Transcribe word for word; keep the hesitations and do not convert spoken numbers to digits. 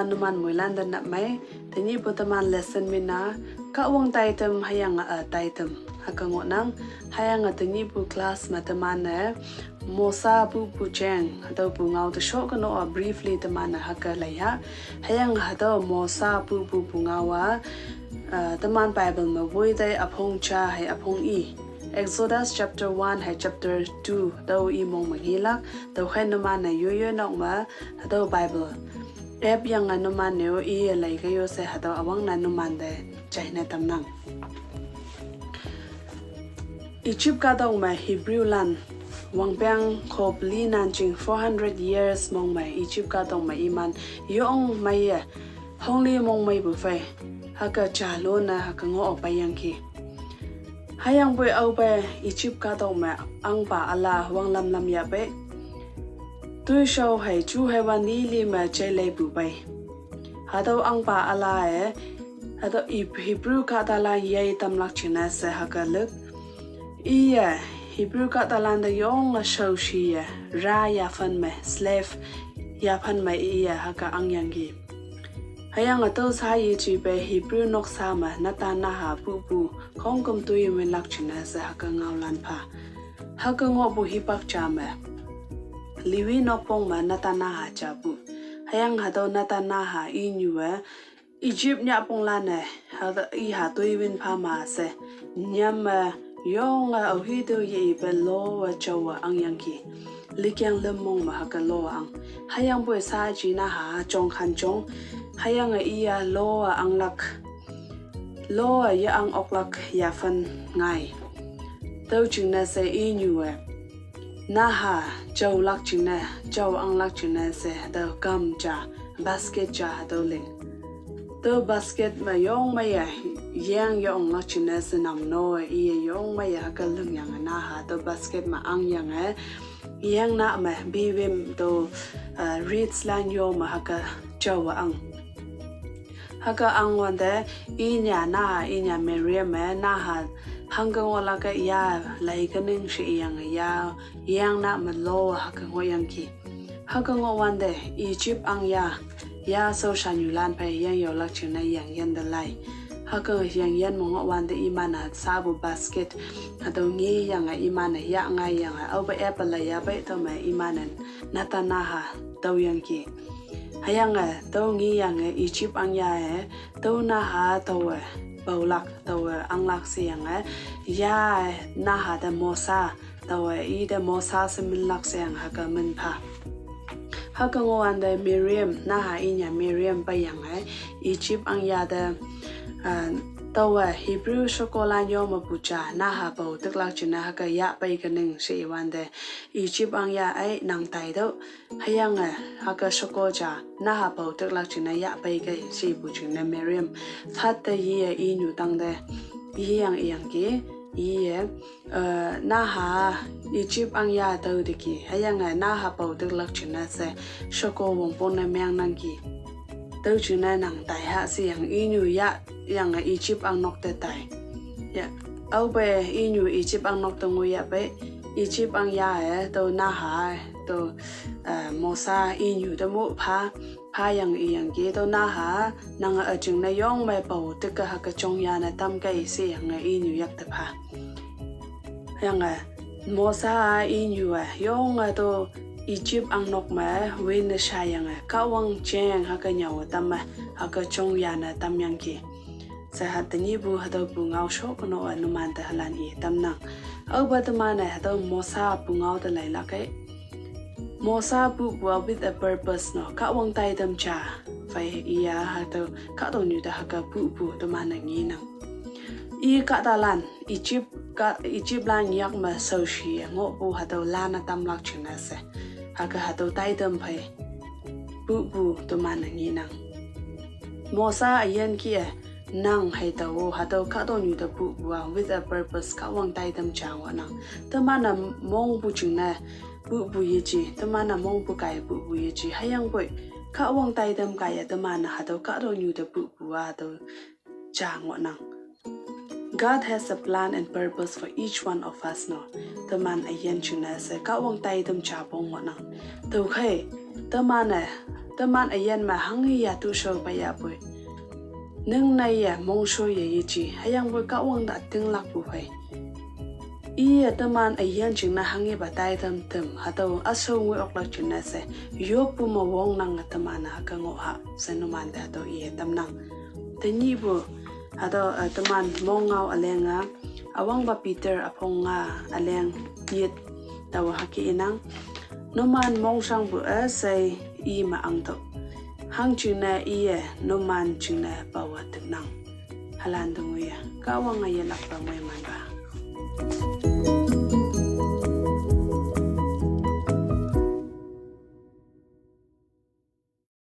Numan moilan da nap mai, tenyihpu teman lesson mina, Kahwang taitam hüyange, uh, taitam. Hüke ngohnang, hüyange tenyihpu class me teman-e, Mosa pupu jeng, hatüopu ngao te shoke no-a briefly teman-e hüke leiha. Hüyange hatüo Mosa pupu pu ngao-a, uh, teman Bible me woi tei üpong ja hei üpong i. Exodus chapter one hei chapter two, tüo i mong me ngelak, tüokhei numan-e yoiyoi nok me, hatüo Bible app yange numan-e-o iye leikei yo she hatüo üwangne numan te jaine tamnang. Egypt kahtok me Hebrewlan wangpeng khop li nan jing four hundred years mong me Egypt kahtok me iman yong meiye hongli mongmeipu phei, hüke jalone hüke ngoh peiyangki. Hüyangpoi aope Egypt kahtok me ahngpa üla wanglam lam yahpei, toishao hei ju heiwan lili me jeileipu pei. Hatüo ahngpa üla-e, hatüo Heb- Hebrew kahtalan yei tamlak jingne she hüke lük. Iye Hebrew kahtalan te yonge shaoshiye, ra yaphan me, slave yaphan me iye hüke angyangki. Hüyange tüo sa yeji pei Hebrew noksa me netan naha pupu khongküm toi minlak jingne she hüke ngaolan pha. Hüke ngohpu hipak ja me, Levi nokpong me netan naha japu. Hüyange hatüo netan naha inyu-e, Egypt nyahponglan-e, hatüo iha toi win pha ma she, nyam me yonge aohi tüo ye ipe lowe jaowe angyangki. Likeng lüm mong me hüke lowe ang. Hüyangpoi sa ji naha jongkhan jong, hüyange iya lowe anglak, lowe ye ang oklak yaphan ngai. Tüo jingne she inyu-e, naha jaolak jingne, jao anglak jingne she hatüo gam ja, basket ja hatüo ling. Tüo basket me yong meiye, yeng yonglak jingne she namno-e iye yong meiye hüke lingyange naha tüo basket me angyange, yeng na me biwim tüo, uh, reeds lan yo me hüke jaowe ang. Hüke angwante, inya naha inya Miriam-e naha hangke ngohlak-e ya leikening she iyange ya, yeng na me lowe hüke ngohyangki. Hüke ngohwante, Egypt ahngya, ya shaoshanyulan phei yeng yaolak jingne yengyin te lai. Hüke yengyin me ngohwante iman-e sapu basket, hatüo ngeyange iman-e yah ngaiyange aope apple-e yapei tüome iman-e netan naha taoyangki. Hüyange tüo ngeyange Egypt ahngya-e, tüo naha taowe paolak, taowe anglak sheyange, ya naha te Mosa, taowe ite Mosa she minlak sheyange hüke min pha. Hüke ngohwante Miriam, naha inya Miriam peiyange, Egypt ahngya te, uh, taowe Hebrew shekolan yo mepu ja, naha pao tiklak jingne hüke yahpei kening she iwante, Egypt ahngya ei nang taitüoh, hüyange hüke sheko ja, naha pao tiklak jingne yahpei kei shepu jingne Miriam, phatte yiye inyu tangte, yiyang iyangki, yiye, uh, naha Egypt ahngya tao teki, hüyange naha pao tiklak jingne she, sheko wongpongne mengnangki. Tüo jingne nang taiha sheyange inyu yahyange Egypt ahngnok te tai. Ya, aope inyu Egypt ahngnok te ngoiyahpei, Egypt ahngya-e tüo naha, tüo, uh, Mosa inyu te mo pha, phayange iyangki tüo naha, nange üjingne yong mei pao tike hüke jongyane tamkei sheyange inyu yakte pha. Hüyange Mosa-a inyu-e yonge tüo Egypt ahngnok me winne shayange Kahwang jeng hüke nyüowe tamme, hüke jongyane tamyangki. She ha tenyihpu hatüopu ngao shokono-e numante halan i tamnang. Aope teman-e hatüo Mosa pu ngao te leilak kei. Mosa pupu-a with a purpose no, Kahwang taitam ja phei iya hatüo kahtoknyu te hüke pupu teman-e ngenang. I kahtalan Egypt ka- Egyptlan yak me shaoshi ngohpu hatüo lan-e tamlak jingne she, hüke hatüo taitam phei pupu teman-e ngenang. Mosa üyin kih-e, nang hei tao-o hatüo kahtoknyu te pupu-a with a purpose Kahwang taitam ja ngohnang. Teman-e mongpu jingne pupu yeji, teman-e mongpu kaiye pupu yeji, hüyangpoi Kahwang taitam kaiye teman-e hatüo kahtoknyu te pupu-a hatüo ja ngohnang. God has a plan and purpose for each one of us no. Teman üyin jingne she Kahwang taitam ja pong ngohnang. Tüokhei, teman-e teman üyin me hanghe yatu shaopa yahpoi. Ningneiye mongshoye yeji, hüyangpoi Kahwang te ütinglakpu phei. Iye teman üyin jingne hanghepa taitam tam, hatüo üshao ngoi oklak jingne she, yoppu me wongnange teman-e hüke ngoh ha, she numante hatüo iye tamnang. Tenyihpu, hatüo, eh, teman mong ngao üleng-a, üwangpa Peter üpong nga üleng nyit taowe hüke inang. Numan mongshangpu üshei i me angtüoh. Hangjingne iye numan jingne paowe tepnang. Halan te ngoiye, Kahwange yelakpa moimanpa.